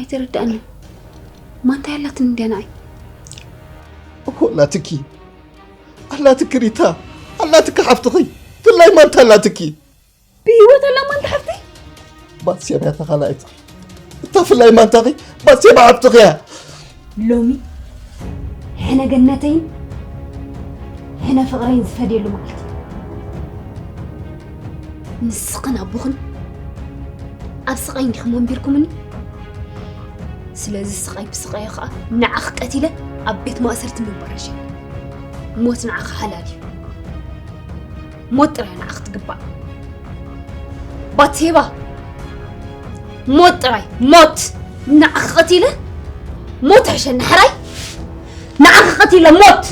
ዘይርዳእኒ። ማንታ ያላትን እንዲያ ንዓይ። እኮ ኣላትኪ ኣላትኪ ሪታ ኣላትኪ ሓፍትኺ ፍላይ ማንታ ኣላትኪ ብህይወት ኣላ ማንታ ሓፍተይ? ባትሴብ እያ ተኻላኢትኺ እታ ፍላይ ማንታኺ ባትሴብ ሓፍትኺ እያ ሎሚ ሕነ ገነተይን ሕነ ፍቕረይን ዝፈድየሉ መዓልቲ። ንስኽን ኣቦኽን ኣብ ስቓይ እንዲኹም ኣንቢርኩምኒ። ስለዚ ስቓይ ብስቓዩ ኸዓ ንዓኽ ቀቲለ ኣብ ቤት ማእሰርቲ ምባረሽ እየ። ሞት ንዓኻ ሓላል እዩ። ሞት ጥራይ ንዓኽ ትግባእ። ባትሴባ ሞት ጥራይ ሞት። ንዓኽ ቀቲለ ሞት ሕሸኒ ሕራይ። ንዓኽ ቀቲለ ሞት።